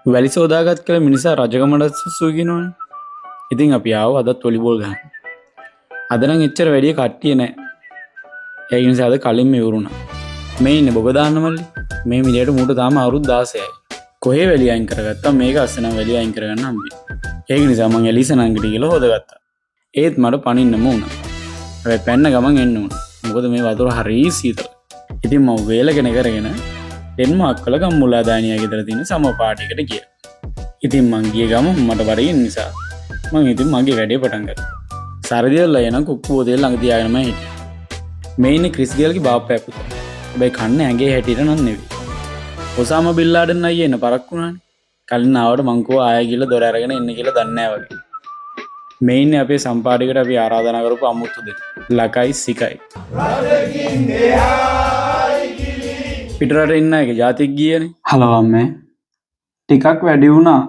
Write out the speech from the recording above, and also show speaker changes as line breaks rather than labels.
වැලි සෝදාගත් කළ මිනිසා රජකමටත් සුසු කියනවනේ. ඉතින් අපි ආව අදත් වොලිබෝල් ගහන්න. අද නම් එච්චර වැඩි කට්ටිය නෑ. ඒ නිසා අද කලින්ම ඉවරුණා. මේ ඉන්නේ බොග දාන්න මල්ලි. මේ මිනිහට මූට තාම අවුරුදු 16යි. කොහේ වැලි අයින් කරගත්තා, මේක අස්සේ නම් වැලි අයින් කරගන්න හම්බෙන්නේ. ඒක නිසා මං එලිසා නංගිට කියලා හොදගත්තා. ඒත් මට පනින්නම වුණා. හැබැයි පැන්න ගමන් එන්න වුණා. මොකද මේ වතුර හරි සීතල. ඉතින් මම වේලගෙන කරගෙන ඩෙන්මාර්ක් වල ගම්මුලා දානියා ගෙදර තියෙන සම පාටි එකට ගියා. ඉතින් මං ගිය ගමන් මට වරෙන් නිසා මං ඉතින් මගේ වැඩේ පටන් ගත්තා. සරදියල්ලා එනම් කුක්කු බෝතලේ ළඟ තියාගෙනම හිටියේ. මේ ඉන්නේ ක්‍රිස් ගේල්ගේ බාප්පා පුතා. හැබැයි කන්නේ ඇඟේ හැටියට නම් නෙවෙයි. ඔසාම බින් ලාඩන් අයියා එන පරක්කු වුණානේ. කලින් ආවට මං කිව්වා ආයෙ ගිහලා දොර අරගෙන එන්න කියලා දන්නේ නෑ වගේ. මේ ඉන්නේ අපේ සම්පාටිකට අපි ආරාධනා කරපු අමුතු දෙන්න. ලකයි සිකයි. පිටරට ඉන්න එක ජාතික් ගියනේ. හලෝ අම්මේ. ටිකක් වැඩි වුණා.